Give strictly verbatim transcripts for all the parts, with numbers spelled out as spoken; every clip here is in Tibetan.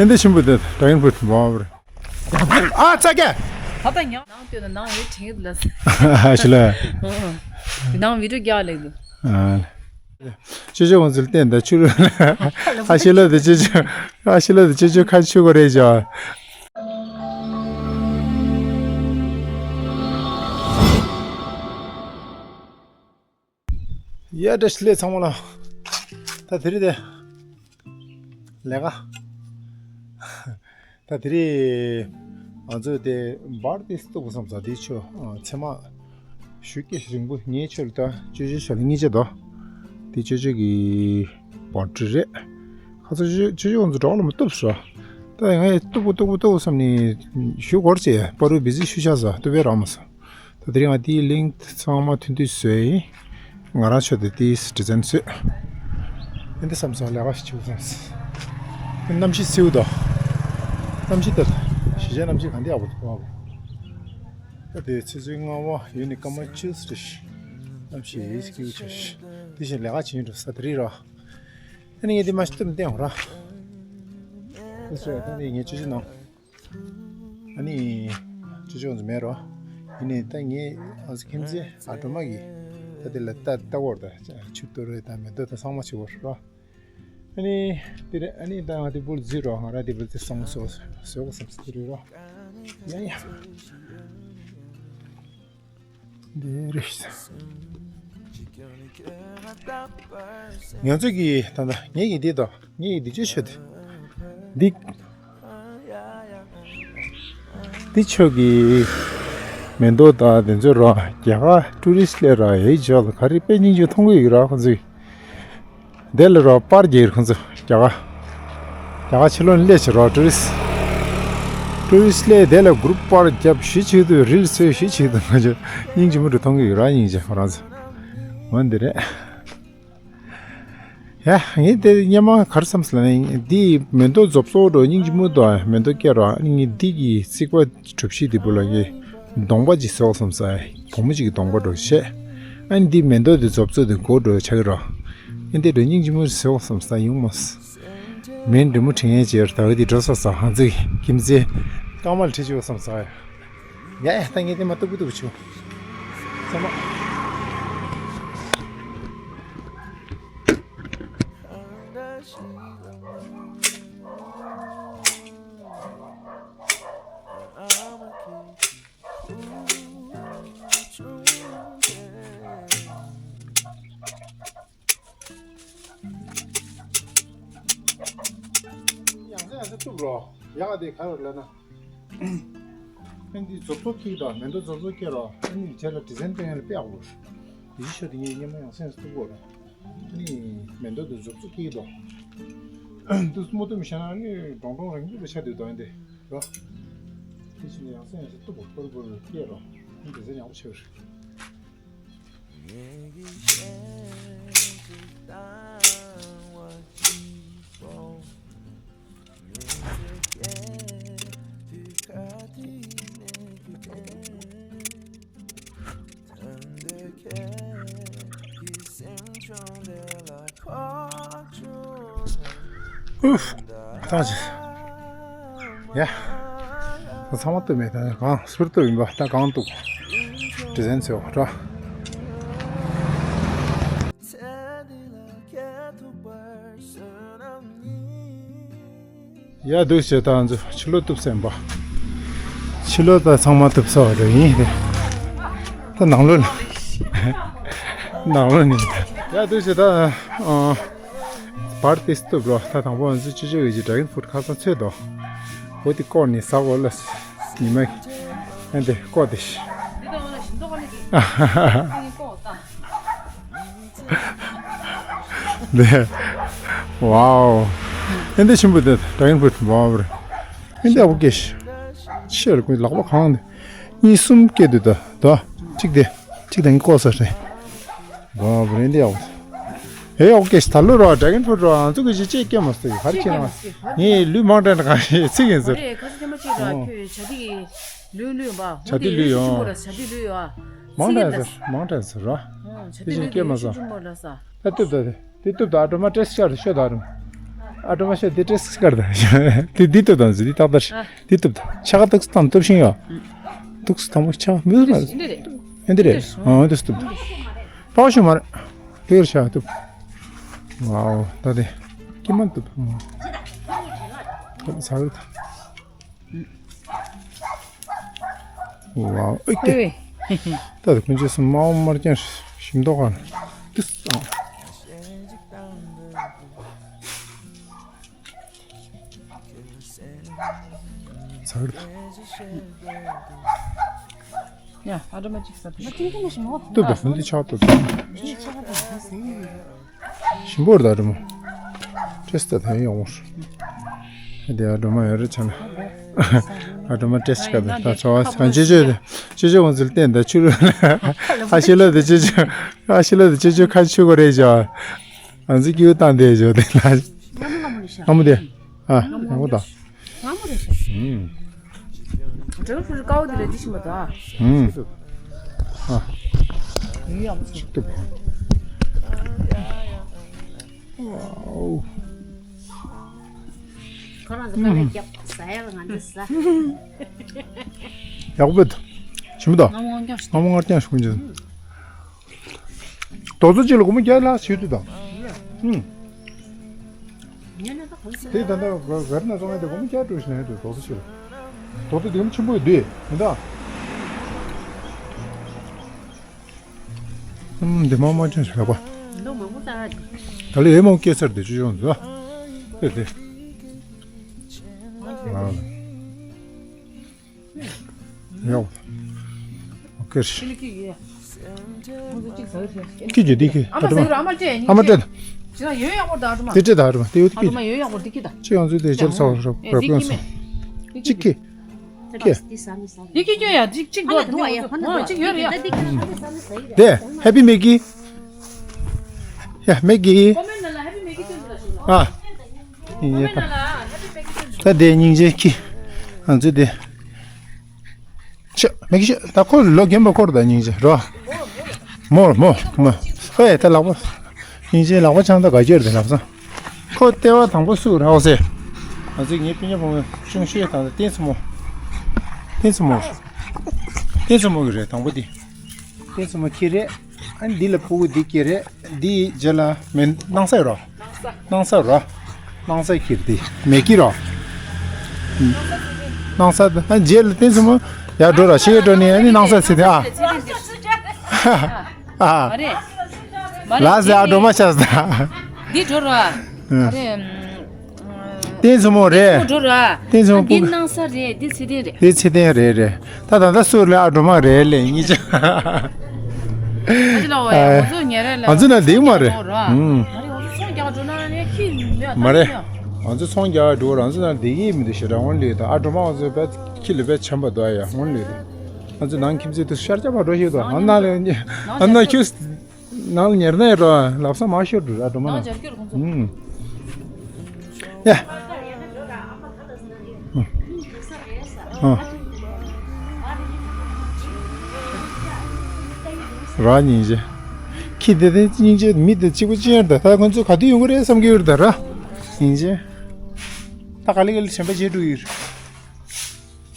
འདི་ཆེན་པོ་དེ་ད་ཡིན་པོ་མ་བར། ཨ་ཙག་གེ། ད་ལྟ་ཉག་ནང་ལྟོས་ན་ནང་ཡོད་དྲན་གི་འདུག་ལ། ཨ་ཤི་ལ། ནང་བི་ཌིའོ་རྒྱག་ལེགས་འདུག་ཨ། ཅོ་ཅོ་ང་ཚོ་ལ་བསྟན་ད་ཆུ་རུ། ཨ་ཤི་ལ་དེ་ཅོ་ཅོ། ཨ་ཤི་ལ་དེ་ཅོ་ཅོ་ཁ་ཆུ་གོ་རེད་ཅོ། ཡ་བཀྲ་ཤིས་བདེ་ལེགས་ཚང་མ་ལ། ད་དེ་རིང་དེ། ལས་ཀ། ད་དེ་རིང་ང་ཚོས་དེ་འབར་དེ་སྟུག་པོ་བསམ་ས་དེའི་ཆུ་ཚེར་མ་ཞུ་སྐད་རིང་པོ་ངའི་ཆུ་ལ་ད་ཅོ་ཅོའི་ཆུ་ལ་གཉིས་ཆ་དོ། དེ་ཅོ་ཅོ་གི་བོན་ཊི་རེད། ཁ་ཚ་ཅོ་ཅོ་ཅོ་ཅོ་ང་ཚོ་གྲོགས་ལ་མ་གཏུབ་སོ། ད་ངས་སྟུག་པོ་སྟུག་པོ་སྟུག་པོ་བསམ་ནས་ཞུ་གོ་ར་ཅེ་པ་རུ་བི་ཟི་ཞུ་ཤ་ས་གཏུབ་པས་རག་མ་སོང་། ད་དེ་རིང་ང་དེའི་ལིང་ཚང་མ་ཐུན་ཐུན་བཟོས་ཡིན། ང་རང་ཆོས་དེ་དེའི་ཌི་ཛའིན་བཟོས། ཨེ་འདི་བསམ་སོང་ལས་ཀ་ཞིག་བྱེད་དགོས་བསམ། གནམ་གཤིས་བསིལ་དོ། གནམ་གཤིས་ལྟར་གཞིས་ཆགས་གནམ་གཤིས་གང་འདྲ་ཡག་པོ་འདུག་གོ། ད་དེ་ཆུ་ཚོད་ལྔ་པ་ཡོད་ནི་སྐར་མ་བཅུ་ཙམ་རེད། གནམ་གཤིས་ཡིན་སྐྱིད་པོ་ཆགས་ཤག་དེ་བཞིན་ལས་ཀ་བྱེད་འགྲོ་ས་དེ་རིང་ར། ཨ་ནི་ངས་དེ་མ་ཤི་སྟོབས་བསྟན་འོང་ར། དེ་ཚོས་ད་ནི་ངས་ཆུ་ཚོད་ནང་། ཨ་ནི། ཅོ་ཅོ་ང་ཚོ་མེད་རོ། ཡིན་ནའི་ད་ངས་ང་ཚོ་ཁྱིམ་མཚེས་ཨ་སྒྲོལ་མ་གིས་ད་དེ་ལ་ལྟ་ལྟ་བོར་ད་ཆུ་གཏོར་རེད་ད་མེ་ཏོག་ད་ཚང་མ་བྱེད་བོར་རོ། ཨ་ནི། དེ་རེད་ཨ་ནི་ད་ང་དེ་བུལ་རྫི་རོ་ང་ར་དེ་བུལ་དེ་ཚང་མ་བཟོ་བཟོ་བསམ་སི་དེ་རེད་རོ། ཡ་ཡ། འདི་རེད། ང་ཚོ་གི་ད་ལྟ་ངེད་ཀྱི་འདི་དང་ངེད་ཀྱི་འདི་ཆོས་ཆོས་དེ། འདི། འདི་ཆོས་ཀྱི་མེ་ཏོག་དང་དེ་ཚོ་ར་རྒྱ་གར་ཊུ་རི་སི་ཊི་སླེབས་ར་ཡའི་ཇོ་ལ་ག་རེ་དཔེ་སྙིང་རྗེ་མཐོང་གི་ཡོད་ར་ཁོང་ཚོས། དེ་ལ་རོ་པར་རྒྱག་ཁོང་ཚོ་རྒྱ་གར། རྒྱ་གར་ཕྱི་ལོགས་ནས་སླེབས་བྱས་རོ་ཊུ་རི་སི། ཊུ་རི་སི་སླེབས་དེ་ལ་གུ་རུབ་པར་རྒྱབ་ཞི་བྱེད་དུས་རིལ་བཟོས་ཞི་བྱེད་དུས་ང་ཚོ་སྙིང་རྗེ་མོ་འདྲ་མཐོང་གི་ཡོད་ར་སྙིང་རྗེ་ཁོ་རང་ཚོ། འོ་འདི་རེད། ཡ་ངས་དེ་སྙན་མ་གར་བསམ་སི་ལ་ནི་འདི་མེ་ཏོག་རྫོབ་ཚོགས་འགྲོ་སྙིང་རྗེ་མོ་འདུག་མེ་ཏོག་སྐྱེ་རོ་ཨ་ནི་ངས་འདི་གི་རྩིག་པ་གྲུ་བཞི་འདི་བུ་ལ་ངས་གདོང་པ་ཅིག་བཟོ་བསམ་ས་བུ་མོ་ཅིག་གི་གདོང་པ་འགྲོ་བཤད། ཨ་ནི་འདི་མེ་ཏོག་འདི་རྫོབ་ཚོགས་འདི་མགོ་འགྲོ་ཆགས་ཀྱི་རོ། ཨ་ནི་འདི་འགྲོ་སྙིང་རྗེ་མོ་བཟོ་བསམ་ས་ཡོང་མ་སི། མེ་འབྲི་མོ་དྲི་ངན་ཅེར་ད་བུ་འདི་འགྲོ་ས་ས་ཧང་ཚིག་ཁྱིམ་མཚེས་རྐང་མ་ལ་ཁྲིད་ཆོག་བསམ་ས་ཡ། ཡ་ཡ་ད་ངས་དེ་མ་ཏུག་པུ་ཏུག་པུ་ཆུ། ཚང་མ། ཡང་སེ་ཡང་སེ་གཏུབ་རོགས། ཡག་དེ་ག་རེ་ལབ་ན། ཨ་ནི་འདི་རྫོབ་ཚོགས་སྐྱེས་དང་མེ་ཏོག་རྫོབ་ཚོགས་སྐྱེས་རོགས། ཨ་ནི་རྗེས་ལ་ཌི་ཛའིན་སྟོན་ཡ་ལ་དཔེ་ཡག་པོ་རེད། དེ་ཤོད་དེ་ངས་སྙན་མོ་ཡང་སེ་ཡང་སེ་གཏུབ་དགོས་རེད། ཨ་ནི་མེ་ཏོག་འདི་རྫོབ་ཚོགས་སྐྱེས་དང་། འདི་སྨོ་འདི་མི་ཤ་ན་ནི་འབྲོང་འབྲོང་རིང་པོ་ཆ་དུས་དང་འདི་རོ། དེ་བཞིན་ཡང་སེ་ཡང་སེ་གཏུབ་དགོས་པོར་པོར་སྐྱེས་རོགས། ཨ་ནི་ཌི་ཛའིན་ཡག་པོ་ཆགས་རེད། ཨུབ། ཐང་ཆད། ཡ། ཚང་མ་གཏུབ་མེད་ད་གང་ཟུར་གཏུབ་ཡིན་པ་ད་གང་གཏུབ། ཌི་ཛའིན་བཟོས་པ་འདྲ། ཡ་འདུག་བྱས་ད་ང་ཚོ་ཕྱི་ལོགས་གཏུབ་ཟིན་པ། ཕྱི་ལོགས་ད་ཚང་མ་གཏུབ་ཚར་བ་རེད་ཡིན་ད། ད་ནང་ལོགས་ནི། ནང་ལོགས་ནི། ཡ་འདུག་བྱས་ད། ཨ། བར་ཏེ་སྟུབ་རོ། ད་དང་པོ་ང་ཚོ་ཅི་ཅོ་ཡོད་ཀྱི་ཌ་གོན་ཕུ་རུཊ་ཁ་སང་ཚོད་དོ། འོ་དེ་བཀོག་ནས་ཟ་འོ་ལ། ཉི་མ། ཨ་འདི་བཀོག་དེ་ཤི། འདི་ད་འོ་ལ་ཞིམ་མདོག་ཁ་ནས་ཀྱི། ཨ་ནི་བཀོག་ད། འདི། ཝའོ། ཨ་འདི་ཆེན་པོ་འདི་ཌ་གོན་ཕུ་རུཊ་ཝའོ་རེད། ཨ་འདི་ཨ་བུ་ཀེ་ཤི། ཆེར་ཀུན་ལག་པ་གང་ནས། གཉིས་གསུམ་སྐྱེས་འདུག་ད། ད། གཅིག་དེ། གཅིག་དང་གཉིས་བཀོག་ས་རེད། བ་བ་རེད་འདི་ཡག་པོ། ཨེ་ཨོ་ཀེ་ད་ལོ་རོ་ཌ་གོན་ཕུ་རུཊ་རོ་ང་ཚོ་གི་ཅི་ཅེས་སྐྱེ་མ་སོང་ག་རེ་བྱས་ན། ངས་ལུས་མང་དྲགས་ན་ག་རེ་ཚིག་ཡིན་ཟེར། རེད་ཁ་ས་ཐེངས་མ་གཅིག་ར་ཨོ། ཁྱོད་བྱ་དེ་གི་ལུས་ལུས་བ། བྱ་དེ་ལུས་ཡོང་། བྱ་དེ་ལུས་ཡོང་། མང་དྲགས་ཟེར་མང་དྲགས་ཟེར་རོ། བྱ་དེ་ལུས་ཡོང་ཤུ་ཅུ་མོ་ལ་ས། ད་གཏུབ་ད་དེ་དེ་གཏུབ་ད་སྒྲོལ་མ་བཀྲ་ཤིས་ཤར་ཤོད་ད་རུང་། ཨ་ཀྲོ་མ་ཤོད་དེ་ཏྲེས་སི་ཀར་ད། དེ་འདི་ཏུ་དང་ཟི་དེ་ཏག་ཏར་ཨ། དེ་ཏུབ་ད་ཆ་ག་ཏུག་སི་དང་ཏུབ་ཤིང་ཡོད། ཏུག་སི་དང་པོ་ཆ་མི་ཟི་མ་འདི་རེད། ཨེ་འདི་རེད། ཨ་འདི་སི་ཏུབ་ད། པའོ་ཤུ་མ་རེད། དེར་ཤ་ཏུབ། ཝའོ་ད་དེ་ཀི་མ་ཏུབ། ཨ་ཚ་བའི་ད། ཝའོ་ཨེ་ཏེ། ད་དེ་ཁོང་ཚོས་སུ་མའོ་མར་ཀྱང་ཞིམ་མདོག་ག་ཏུས་ཨ། ཚར་ད། ཡ་ཨ་འདྲ་མ་གཅིག་ཟ་ཐུབ། ཏུབ་ད་ཧུན་དི་ཆག་ཏུ། ཞིམ་པོར་ད་ཨ་འདྲ་མ། ཏྲེས་ད་ཐན་ཡོང་མོར། དེ་ཨ་འདྲ་མ་ཡོད་རེ་ཆ་ན། ཨ་འདྲ་མ་ཏྲེས་ཆ་ག་ད་ད་ཚོ་བ་སང་ཅེ་ཅེ་དེ། ཅེ་ཅེ་ཝང་ཟིལ་ཏེན་ད་ཆུ་རུ། ཨ་ཤི་ལ་དེ་ཅེ་ཅེ། ཨ་ཤི་ལ་དེ་ཅེ་ཅེ་ཁ་ཆུ་གོ་རེ་ཇོ། ཨ་ཛི་ཀྱུ་ཏང་དེ་ཇོ་དེ་ལ། ཨ་མོ་དེ། ཨ་ཡང་གོ་ད། ང་མོ་རེད་ཤག་ཨུམ། འདྲ་བོ་ཕུར་དཀར་པོ་དེ་ལས་འདི་ཞིམ་པ་དང་། ཨུམ། ཨ། ཡུ་ཡག་པོ་ཆགས། ཅིག་ཏུ། ཝའོ། ཁོ་རང་ཚོ་དཀར་ལས་རྒྱབ་ཟ་ཡག་ང་ཚོ་ཟ། ཡག་པོ་འདུག་ཞིམ་པོ་འདུག་ང་མོ་ང་རྐྱང་ཞིག་ང་མོ་ང་རྐྱང་ཞིག་ཀུན་གྱིས། རྡོག་རྩ་གཅིག་ལ་སྒོར་མོ་བརྒྱ་ལྷག་ཞིག་འདུག་དང་། ཨུམ། དེ་ད་ལྟ་ག་རེ་ན་སོང་ཡ་དེ་སྒོར་མོ་བརྒྱ་སྤྲོད་བཞིན་ཡོད་དུ་རྡོག་རྩ་གཅིག་ལ། རྡོག་རྩ་དེ་གམ་ཆེན་པོ་ཡོད་དུས་མི་འདུག་ཨུམ། འདི་མ་མ་ཅན་ཞིག་ལ་གོ། ད་ལོ་ཡེ་མོ་སྐྱེ་སར་དེ་ཅུ་ཡོང་འདུག་དེ་དེ། ཨ། ཡོ། ཨོ་ཀེ། ཁྱི་ཁྱི་ཡོད། ཁྱི་ཁྱི་འདི་ཁྱི། ཨ་མ་ཟེར་ར་ཨ་མ་སྤྲད་ཨ་མ་སྤྲད། ཅི་ན་ཡོད་ཡག་པོ་ད་ཨ་མ། དེ་སྤྲད་ད་ཨ་མ་དེ་ཡོད་ཨ་ཁྱི། མ་ཡོད་ཡག་པོ་འདི་ཁྱི་ད། ཅི་ཡང་ཚུལ་དེ་ཅར་ཚ་བ་རབ་རབ་ཡོང་སོང་། ཅི་ཁྱི། ཁྱི། འདི་ཁྱི་ཡོད་ཡ་ཅིག་ཅིག་འདུག་ཨ་ཅིག་ཡོད་རེད་ཡ། དེ་ཧེ་པི་མེ་གི། ཡ་མེ་གི། ཨ། ད་དེ་སྙིང་རྗེ་ཁྱི། ང་ཚོ་དེ། ཤ་མེ་གི་ཤ་ད་ཁོ་ལོ་རྒན་པ་ཁོ་ར་ད་སྙིང་རྗེ་རོ། མོ་མོ་མོ། ཧེ་ད་ལག་པ། སྙིང་རྗེ་ལག་པ་འཆང་ད་ག་ཁྱེར་དེ་ལབ་སོང་། ཁོ་ལྟེ་བ་དང་པོ་སུ་རེད་ཟེར། ང་ཚོས་ངའི་སྤུན་ཀྱག་བུ་མོ་ཆུང་ཤོས་དང་བསྟན་སྲིང་མོ། བསྟན་སྲིང་མོ། བསྟན་སྲིང་མོ་གི་རེད་དང་པོ་དེ། བསྟན་སྲིང་མོ་ཁྱི་རེད། ཨ་འདི་ལ་ཕྲུ་གུ་འདི་སྐྱེས་རེད། འདི་རྗེས་ལ་མེ་སྣང་ས་རོ། སྣང་ས་རོ། སྣང་ས་ཁྱི་འདི་མེ་ཁྱི་རོ། སྣང་ས་ཨ་རྗེས་ལ་བསྟན་སྲིང་མོ་ཡར་འགྲོ་ར་ཤི་གེ་འགྲོ་ནི་ཨ་ནི་སྣང་ས་ཚེ་དེ་ཨ། ཨ། མ་རེད། མ་རེད། ལ་ཟེ་ཨ་འགྲོ་མ་ཆགས་ད། འདི་འགྲོ་ར། ཨ་རེད། བསྟན་སྲིང་མོ་རེད། འགྲོ་ར། བསྟན་སྲིང་མོ། འདི་སྣང་ས་རེད། འདི་ཚེ་བརྟན་རེད། འདི་ཚེ་བརྟན་རེད་རེད། ད་ད་ལྟ་སུ་ལ་ཨ་འགྲོ་མ་རེད་ལེ་གཉིས་ཆ། ཨ་ཅི་ལ་ཝེ་ང་ཚོ་ཉེ་རེད་ལ། ང་ཚོ་ན་འདི་མ་རེད། ཨ་རེད་ང་ཚོ་ཚོང་རྒྱག་འགྲོ་ན་ནི་ཁྱི་མེད་མ་རེད། ང་ཚོ་ཚོང་རྒྱག་འགྲོ་རང་ཚོ་ན་འདི་གི་མི་འདུག་ཞེ་དྲག་འོང་ལེ་ད་ཨ་འགྲོ་མ་ང་ཚོ་བས་ཁྱི་ལ་བས་ཆམ་པ་འདུག་ཡ་འོང་ལེ་ད། ང་ཚོ་ནང་ཁྱིམ་མཚེས་དུ་ཤར་རྒྱག་པ་འགྲོ་ཞིག་འདུག་ཨ་ན་ལེ་ཨ་ན་ཁྱོད། ནང་ལ་ཉར་ནས་རོ་ལབ་ས་མ་ཤོར་འགྲོ་ཨ་འགྲོ་མ་ན། ནང་ལ་ཉར་རྒྱུར་ཁོང་ཚོ། ཨུམ། ཡ། ཨ། ར་སྙིང་རྗེ། ཁྱི་དེ་དེ་སྙིང་རྗེ། མི་དེ་གཅིག་པུ་ཅི་ཡར་ད་ད་ཁོང་ཚོ་ག་དུས་ཡོང་གི་རེད་བསམ་གྱི་ཡོད་ད་ར། སྙིང་རྗེ། ད་ག་ལེ་ག་ལེ་གཞན་པ་བྱེད་འགྲོ་ཡོད།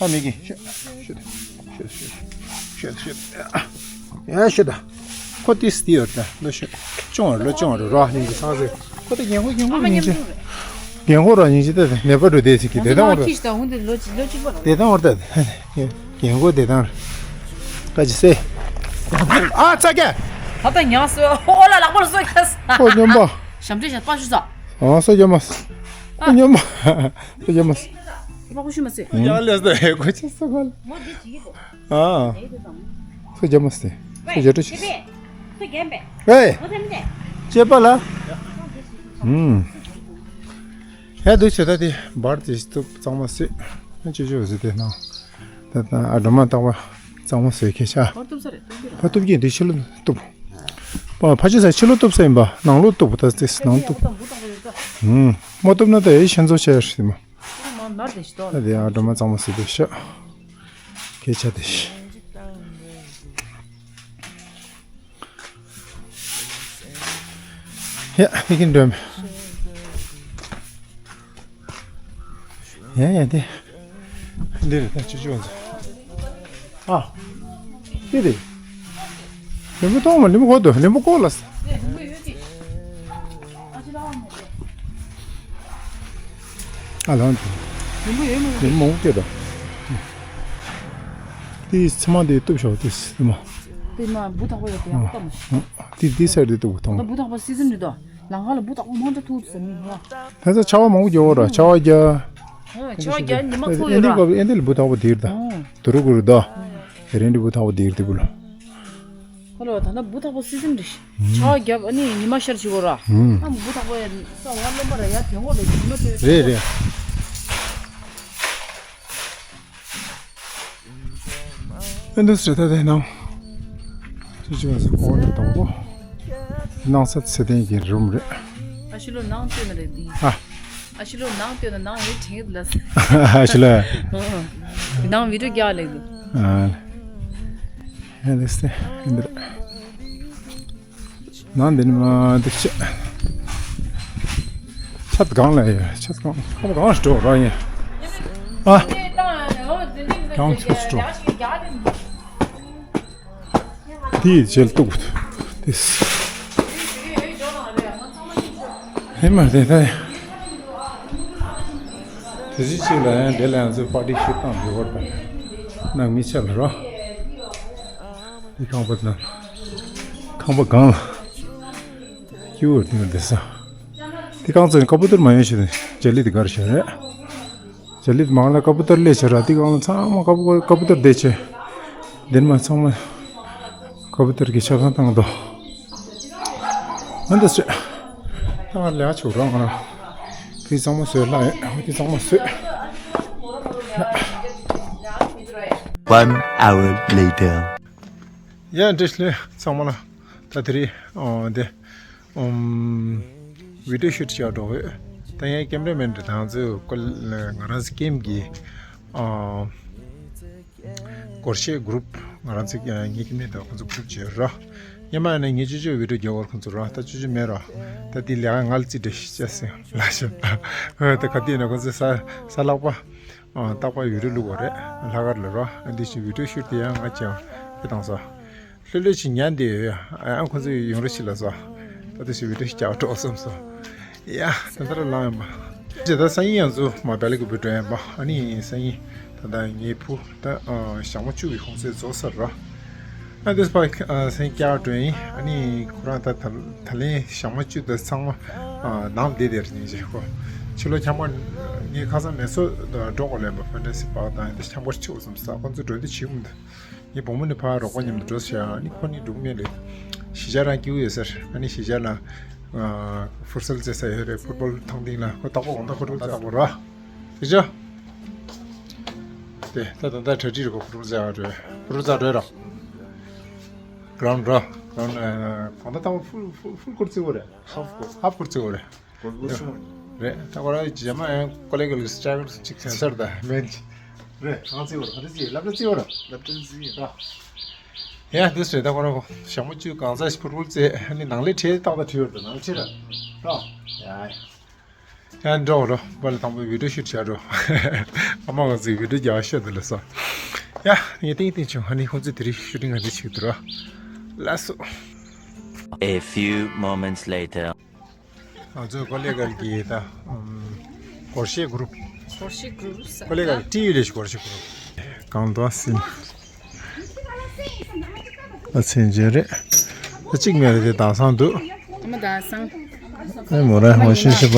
ཨ་མེ་གི། ཤོད་ཤོད་ཤོད་ཤོད་ཤོད། ཡ་ཤོད་ད། ཁོ་ཏི་སི་ཏི་ཡོད་ད་ལོ་ཤོད། ཅུང་བ་ལོ་ཅུང་བ་རོ་རོ་ནི་གི་ཚང་ཟེར། ཁོ་ད་རྒན་གོག་རྒན་གོག་ཨ་མ་ཉིན་ཉིན་ཅི། རྒན་གོག་རོ་ཉིན་ཅི་ད་ནད་པ་འགྲོ་བསྡད་ཟིག་གི་བསྡད་སྟངས་བ་རོ། ཁྱི་ཞིག་ད་འོང་དེ་ལོ་གཅིག་ལོ་གཅིག་པ་རོ། བསྡད་སྟངས་བ་རོ་ད། རྒན་གོག་བསྡད་སྟངས་རོ། ཀ་ཅི་སེ། ཨ་ཚ་གེ། ད་ད་ཉག་སོ་ཨོ་ལ་ལག་པ་ལ་སོ་ཁ་ས། ཁོ་སྙོམས་པ། ཞབས་འདྲེན་ཞབས་པ་ཞུ་ས། ཨ་སོ་སྙོམས་པ། ཁོ་སྙོམས་པ། ཁོ་སྙོམས་པ། ཡ་ལེ་སྟ་ཧེ་ཁོ་ཅི་སོ་ཁོ་ལ། ཨ། སུ་རྒྱ་མ་སྟེ། སུ་རྒྱ་སྤྲོ་ཆེ། ཨེ། ཅེ་པ་ལ། ཨུམ། ཧེ་དུ་ཆེ་ད་དེ་འབར་དེ་སྟུབ་གཙང་མ་སེ། ཅེ་ཅེ་བ་སེ་དེ་ན། ད་ད་ཨ་འགྲོ་མ་བཏགས་པ་གཙང་མ་སེ་ཁེ་ཆ། བར་སྟུབ་ས་རེད་སྟུབ་རྒྱུ་ར། བར་སྟུབ་ཀྱི་དེ་ཕྱི་ལ་སྟུབ། པ་ཕ་ཆེ་ས་ཕྱི་ལོ་སྟུབ་ས་ཡིན་པ་ནང་ལོ་སྟུབ་ད་སྟེ་ནང་སྟུབ། ཨུམ། མ་སྟུབ་ན་ད་ཨེ་ཤན་ཚོ་ཆེ་ཡར་སི་མ། ད་དེ་ཨ་འགྲོ་མ་གཙང་མ་སེ་དེ་ཤ། ཁེ་ཆ་དེ་ཤ། ཡ་ཧི་ཀིན་འགྲོ་མེ། ཡ་ཡ་དེ། འདི་རེད་ད་ཅི་ཅི་བ་ཟེར། ཨ། འདི་རེད། ལིམ་བུ་ཐོག་མ་ལིམ་བུ་གོ་དོ་ལིམ་བུ་གོ་ལ་ཟེར། ཨ་ལང་དེ། ལིམ་བུ་ཡོད་མོ། ལིམ་བུ་མང་པོ་སྐྱེས་དོ། དེ་ཚང་མ་དེ་གཏུབ་ཤོག་དེ་ལིམ་བུ། དེ་མ་བུ་ཐག་པོ་ཡོད་དེ་ཡག་པོ་བཏང་མ་ཤེས། དེ་དེ་སར་དེ་གཏུབ་ཐོང་། ད་བུ་ཐག་པོ་སི་ཛིན་རེད་དོ། ལང་ཀ་ལ་བུ་དག་པོ་མང་དྲགས་ཐུག་ཟེར་ནི་ཡ། ད་ཚ་ཆར་པ་མང་པོ་རྒྱག་འོ་ར་ཆར་པ་རྒྱག་ཨོ་ཆར་པ་རྒྱག་ཉི་མ་ཚོགས་ཡོད་ར། ཨེ་འདི་ལ་བུ་དག་པོ་དེར་ད། ཨོ། དུ་རུ་གུ་རུ་ད། ཨེ་རེད་འདི་བུ་དག་པོ་དེར་དེ་བུ་ལ། ཁོ་ལ་ད་ལྟ་བུ་དག་པོ་སི་ཛིན་རེད། ཆར་པ་རྒྱབ་ཨ་ནི་ཉི་མ་ཤར་བྱེད་གོ་ར། ཨ་བུ་དག་པོ་ཡ་ས་བ་རློན་པ་ར་ཡ་དེ་འོ་རེད་ཉི་མ་དེ། རེད་རེད། ཨེ་འདུག་སེ་ད་དེ་ནང་། ཅི་ཅི་བ་སེ་གོང་ནས་དང་པོ། ནང་ས་ཚེ་བརྟན་གྱི་རུམ་རེད། ཨ་ཤི་ལོ་ནང་ལྟོས་ན་རེད་འདི། ཨ། ཨ་ཤི་ལོ་ནང་ལྟོས་ན་ནང་ཡོད་དྲན་གི་འདུག་ལ། ཨ་ཤི་ལོ། ནང་བི་ཌིའོ་རྒྱག་ལེགས་འདུག་ཨ། ཨེ་འདུག་སེ་ཨེ་འདུག་ནང་འདི་ནི་མ་འདི་ཆ། ཆ་གང་ལ་ཡ་ཆ་གང་ཁ་གང་སྤྲོ་ར་ཡ། ཨ། གང་ཆུ་སྤྲོ། དེའི་རྗེས་ལ་གཏུག་དེ། ཧེ་མ་དེ་ད་ཡ། དེ་ཚོའི་ཆེད་ལ་ཡང་དེ་ལ་ཡང་ཚོས་པར་ཊི་ཤུ་བཏང་དགོས་པར་དང་། ནང་མི་ཆ་ལ་རོ། དེ་ཁང་པ་དང་། ཁང་པ་གང་ལ། ཀྱི་འུར་དེ་འདི་ས། དེ་གང་ཚོ་ནི་ཀ་པུ་ཏར་མ་ཡོང་ཞིག་ནི་ཇ་ལི་དེ་གར་ཤོར་རེད། ཇ་ལི་དེ་མང་ལ་ཀ་པུ་ཏར་ལས་ཆེ་ར་དེ་གང་ཚང་མ་ཀ་པུ་ཀ་པུ་ཏར་བསྡད་ཆེ། དེ་མ་ཚང་མ་ཀ་པུ་ཏར་གྱི་ཆ་ཚང་བཏང་དོ། ཨ་འདི་ཚོ། ད་ང་ལས་ཆོག་རང་ང་རང་། དེ་གཙང་མ་བཟོས་ལ་ཡོད་དེ་གཙང་མ་བཟོས། One hour later. ཡ་འདྲི་ལེ་ཚང་མ་ལ། ད་དེ་རིང་ཨོ་འདི་ཨུམ་བི་ཌིའོ་ཤུ་ཊི་བྱ་འགྲོ་འོས། ད་ཡང་ཀེམ་ར་མེན་འདྲི་དང་ཚོས་ཀོ་ང་རང་ཚོ་ཀེམ་གི་ཨོ་སྒོར་གཞས་གུ་རུབ་ང་རང་ཚོ་ངའི་ཀེམ་ར་དང་ཁོང་ཚོ་གུ་རུབ་བྱས་ར། སྔོན་མ་ནས་ངས་ཅོ་ཅོ་བི་ཌིའོ་རྒྱག་བར་ཁོང་ཚོ་ར་ད་ཅོ་ཅོ་མེད་ར། ད་དེ་ལས་ང་ལ་རྩིས་འདྲི་ཤེས་ཟེར་ལ་ཤེས། ད་ག་དེ་ནས་ཁོང་ཚོ་ས་ས་ལྷག་པ། རྟག་པར་བི་ཌིའོ་བླུག་དགོས་རེད། ལྷག་དཀར་ལ་རོ། འདི་ཞིག་བི་ཌིའོ་ཤུ་ཊི་དེ་ཡང་ང་ཅང་དེ་བཏང་སོ། ལྷོད་ལྷོད་ཅིག་ཉན་དེ་ཡོད་ཡ། ཨ་ཁོ་ཚོ་ཡོང་རོགས་ཞིག་ལ་སོ། ད་དེ་ཞིག་བི་ཌིའོ་ཞིག་རྒྱག་འགྲོ་བསམ་སོ། ཡ་ད་ལྟ་ར་ལངས་ཡོང་པ། ཅེ་ད་སང་ཉིན་ཡང་ཚུ་མ་བེ་ལི་གི་བུ་འགྲོ་ཡོང་པ། ཨ་ནི་སང་ཉིན་ད་ལྟ་ངའི་བུ་ད་ཞག་མ་བཅུ་གི་ཁོང་ཚོས་རྫོགས་ས་རོ། ཨ་དེས་པ་སེང་སྐྱ་སྒྲོན་ཡིན། ཨ་ནི་ཁོ་རང་ད་ད་ད་ལན་ཞག་མ་བཅུ་དང་ཚང་མ་ནང་བསྡད་དེར་ཉིན་བྱེད་ཁོ། ཕྱི་ལོ་ཁྱམ་པ་ངའི་ཁ་སང་མེ་སོ་འགྲོ་དགོས་ལན་པ་ཕན་ཏྲེ་སི་པག་དང་དེ་ཁྱམ་པར་ཆུ་བཟུམ་ས་ཁོ་ཚོ་འགྲོ་འདི་བྱེད་མི་འདུག་ངའི་བུ་མོ་ནི་ཕ་རོགས་པ་མཉམ་དུ་འགྲོ་ཟེར་ཡ། ཨ་ནི་ཁོ་ནི་འགྲོ་མེད་ལེ། གཞིས་ཆགས་རང་སྐྱིད་པོ་ཡོད་ཟེར། ཨ་ནི་གཞིས་ཆགས་ལ་ཕུར་སལ་རྩེ་ས་ཡོད་རེད། ཕུར་བོལ་ཐང་སྟེང་ལ་ཁོ་ཏག་པོ་འོང་ད་ཁོ་འགྲོ་ད་ཏག་པོ་ར། ཐིག་ཆོ། དེ་ད་ད་ད་གྲ་སྒྲིག་རེད་གོ་ཕུར་བུ་རྩེ་བ་འགྲོ། ཕུར་བུ་རྩེ་འགྲོ་རོགས། གྷ་རའུན་ཌི་རོ། གྷ་རའུན་ཌི་གང་ལྟར་ད་ཕུལ་ཕུལ་ཕུལ་ཀོར་རྩེ་བོ་རེད། ཧབ་ཀོར་ཧབ་ཀོར་རྩེ་བོ་རེད། གོར་ལོ་ཆུང་རེད། ད་ཁོ་ར་རྗེས་མ་ཡང་ཀོ་ལེ་གལ་གྱི་སི་ཊ་ཡལ་ཅིག་ཆེན་སར་ད་མེད་ཅི། རེད་གང་རྩེ་བོ་རེད། ག་རེ་རྩེ་ལབ་ད་རྩེ་བོ་རེད། ལབ་ད་རྩེ་རེད། ཡ་དུས་རེད། ད་ཁོ་ར་ཞག་མོ་བཅུ་གང་ཚ་ཕུར་ཕུར་རྩེ་ནི་ནང་ལས་ཁྲེལ་ཏག་ཏག་བྲིས་ཡོད་རེད། ནང་ལས་ཁྲེལ་ར་ར། ཡ། ཡང་འགྲོ་རོ། པ་ལ་དང་པོ་བི་ཌིའོ་ཤུ་ཊི་བྱ་འགྲོ། ཨ་མ་ང་ཚོས་བི་ཌིའོ་རྒྱག་ཤོད་དུ་ལ་སོ། ཡ་ངས་ཏིང་ཏིང་བྱུང་། ཨ་ནི་ཁོང་ཚོས་དེ་རིང་ཤུ་ཊིང་ང་ཚོས་བྱེད་དུ་རོ། ལགས་སོ། A few moments later. ང་ཚོས་ཀོ་ལེ་གལ་གྱི་ད་སྒོར་གཞས་གུ་རུབ། སྒོར་གཞས་གུ་རུབ་ཟེར། ཀོ་ལེ་གལ་ཊི་ཡུ་ལེ་ཤི་སྒོར་གཞས་གུ་རུབ། གང་དུ་སིན། ཨ་ཚེ་མཇལ་རེད། ཨ་གཅིག་མེད་རེད། དེ་དྭངས་སང་འདུག་ཨ་མ་དྭངས་སང་། ཨེ་མོ་ར་མོ་ཤི་ཤི་པ།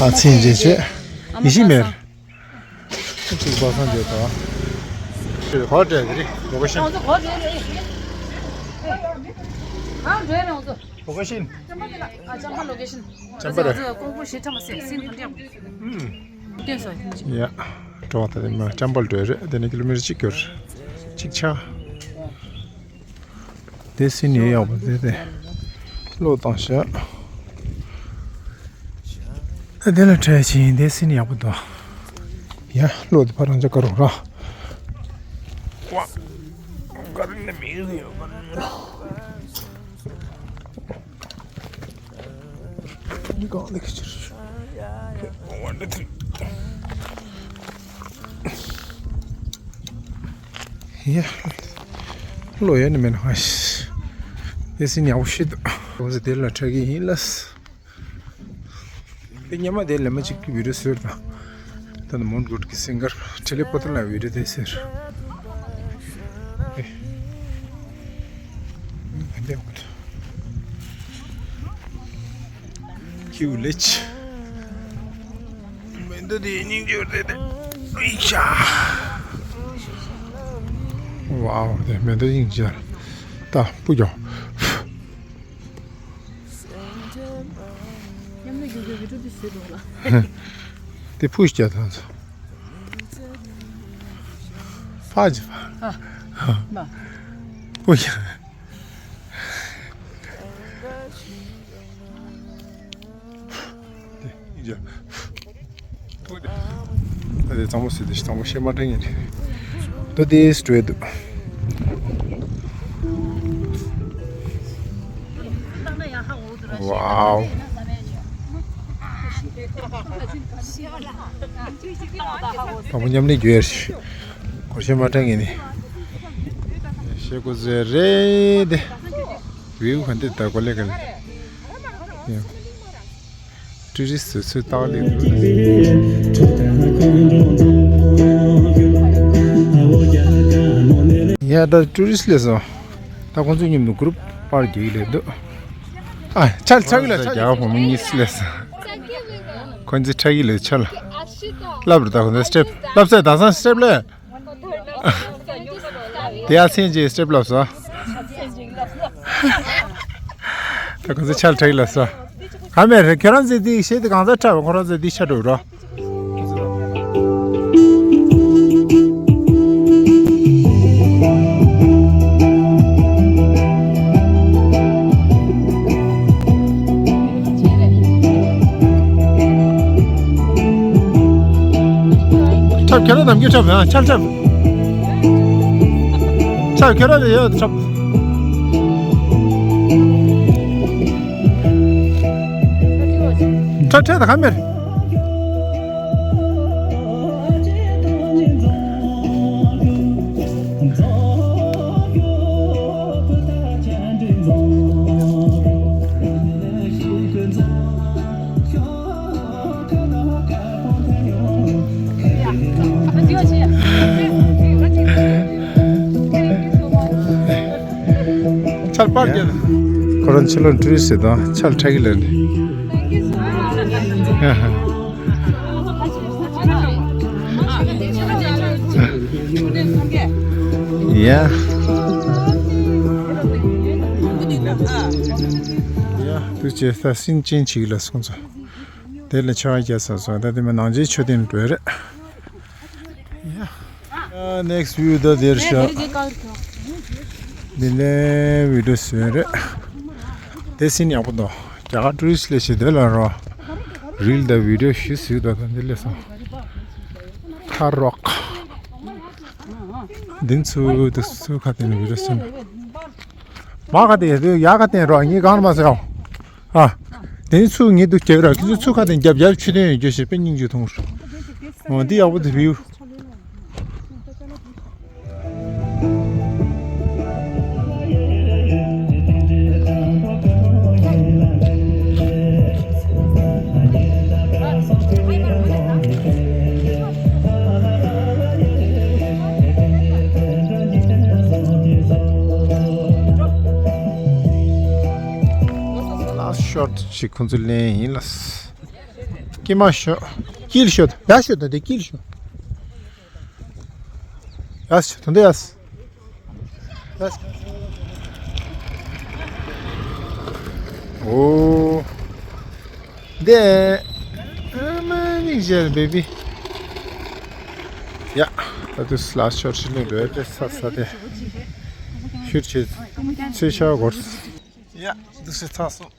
ཨ་ཚེ་མཇལ་བྱེད། ཡེ་ཤི་མེར། གཅིག་པ་སང་འདུག་ད། ཧོ་ཊེལ་རེད། ལོ་ཀེ་ཤན། ལོ་ཀེ་ཤན། ཨ་ཅམ་པ་ལོ་ཀེ་ཤན། ཅམ་པ་རེད། ཀོང་པོ་ཞེ་ཁྲ་མ་ཟེར་སིན་ཧན་ཏེ། ཨུམ། ཡ། འགྲོ་བ་ད་དེ་མ་ཅམ་པ་འགྲོ་རེད། དེ་ནས་ཀི་ལོ་མི་ཊར་གཅིག་སྐྱོར། གཅིག་ཆ། དེ་སིན་ཡོད་ཡག་པོ་དེ་དེ། བློ་བཏང་ཤག་ཨ་དེ་ལ་འཕྲད་ཕྱིན་དེ་སིན་ཡག་པོ་འདུག་ཡ་བློ་དེ་ཕ་རང་ཅག་དཀར་རོ་ར། ཝ། ག་རེ་ནས་མི་ཡོད་ཡོད་ག་རེ། གང་ལེགས་ཕྱིར། One, two, three. ཡ། ལོ་ཡ་ནི་མེད་ན་ཧ་ཤི། དེ་སི་ཉག་པོ་ཤི་དུ། འོ་ཟི་དེ་ལ་ཁྲ་གི་ཡིན་ལ། དེ་ཉི་མ་དེ་ལས་མ་གཅིག་གི་བི་ཌིའོ་ཟེར་དང་། ད་ནི་མོན་གྷོ་གི་སིང་གར་ཁྲི་ལི་པོ་ཏི་ལ་བི་ཌིའོ་དེ་ཟེར། ཨེ། ཨེ། ཁྱེའུ་ལེཆ། མེ་མདའ་དེ་སྙིང་རྗེ་རེད་དེ། ཨི་ཤ། ཝའོ། དེ་མེ་མདའ་སྙིང་རྗེ་རེད། ད་སྤུ་རྒྱོག། མཉམ་ལས་རྒྱུ་རྒྱུ་ཡུ་ཊུབ་དེ་བཟོས་འདུག་ལ། དེ་ཕུ་ཤ་ཐང་ཚོ། ཕ་ཇི་ཕ། ཨ། མ། སྤུ་རྒྱོག། དེ་གཙང་མ་ཟེར་དེ་གཙང་མ་ཤེས་མ་དྲན་ཡིན། ད་དེ་སྤྲོད་འདུག། ཝའོ། དང་པོ་མཉམ་ལས་རྒྱུ་ཡར་ཞིག་གོ་ཤེས་མ་དྲན་ཡིན། ཤེས་དགོས་ཟེར་རེད་དེ། བིའུ་ག་འདི་ལྟ་གོ་ལེ་ག་ལེ། ཡང་། ཊུ་རི་སི་ཚོས་ལྟ་ག་སླེབས་འདུག། ཡ་ད་ཊུ་རི་སི་སླེབས་སོང་། ད་ཁོང་ཚོ་མཉམ་དུ་གུ་རུབ་པར་རྒྱུག་གི་སླེབས་འདུག། ཨ་ཆལ་ཆག་གི་ལ་ཆལ། རྒྱ་བོད་མོ་གཉིས་སླེབས་སོང་། ཁོང་ཚོ་ཆག་གི་ལ་ཆལ། སླེབས་རེད། ད་ཁོང་ཚོ་སི་ཊེབ་སླེབས་སོང་། ད་སང་སི་ཊེབ་སླེབས། དེ་ཡ་མཚན་ཅིག་སི་ཊེབ་ལབ་སོང་། ད་ཁོ་ཚོ་ཆལ་ཁྲིག་ལབ་སོང་། ག་མེད་རེད། ཁྱོད་རང་ཚོས་འདི་བཤད་དེ་གང་ཚ་ཁྲབ། ཁོ་རང་ཚོས་འདི་ཆ་འགྲོ་རོགས། ཁྲབ་ཁྱེར་ལ་ནམ་རྒྱུན་ཁྲབ་ཡང་ཆལ་ཁྲབ། ཁྲབ་ཁྱེར་ལ་ཡོད་ཁྲབ། ཁྲབ་ཁྲབ་ད་ག་མེར། ཆལ་པར་རྒྱབ། ཁོ་རང་ཕྱི་ལོགས་འགྲོ་ཡི་ཟེར་དང་ཆལ་ཁྲག་གི་ལན། ཡ། ཡ། དུ་ཅེ་ས་སིན་ཅིན་ཅིག་ལ་སོང་ཚོ། དེ་ལ་ཆ་བ་རྒྱ་ས་སོང་། ད་དེ་མ་ནང་ཆེན་མཆོད་རྟེན་འགྲོ་རེད། ཡ། ནེག་སི་ཊི་བིའུ་ད་དེར་ཤག། འདི་ནས་བི་ཌིའོ་བཟོས་རེད། དེ་སིན་ཡག་པོ་འདུག། རྒྱ་གར་ཊུ་རི་སི་ཊི་སླེབས་ཤིག་དེ་ལ་རོ། རིལ་དང་བི་ཌིའོ་ཞིག་བཟོས་འདུག། ད་འདི་སླེབས་སོང་། ཐར་རོག། འདི་ཚུ་དུ་སུ་ཁ་དེ་ནས་བི་ཌིའོ་བཟོས་འདུག། མ་ཁ་དེ་ཡ་དེ་ཡ་ཁ་དེ་རོ། ངས་གང་མ་ཟེར་ཨོ། ཨ། དེ་ཚུ་ངེད་དུ་རྒྱབ་ར། ཁྱེད་ཚོ་ཚུ་ཁ་དེ་རྒྱབ་རྒྱབ་ཆུ་དོན་ཡོད་རྒྱུ་ཞེས་པའི་སྙིང་རྗེ་ཐོང་ར། འོ་འདི་ཡག་པོ་དེ་བིའུ། ལ་ཤོར་ཅིག་ཁོང་ཚོ་ལེན་ཡིན་ལ། ཀྱེ་མ་ཤོ། ཀིལ་ཤོ། ཡ་ཤོ་ད་དེ་ཀིལ་ཤོ། ཡ་ཤོ་ད་འདི་ཡ། ཡ་ཤོ། འོ། དེ། ཨ་མ་ནི་ཇེ་བེ་བི། ཡ། ད་དུ་སླ་ཤོར་ཤི་ནི་རེད་དེ་ས་ས་དེ། ཤུར་ཆེ། ཚེ་ཤ་གོར། ཡ། འདུག་སེ་ཚར་སོང་།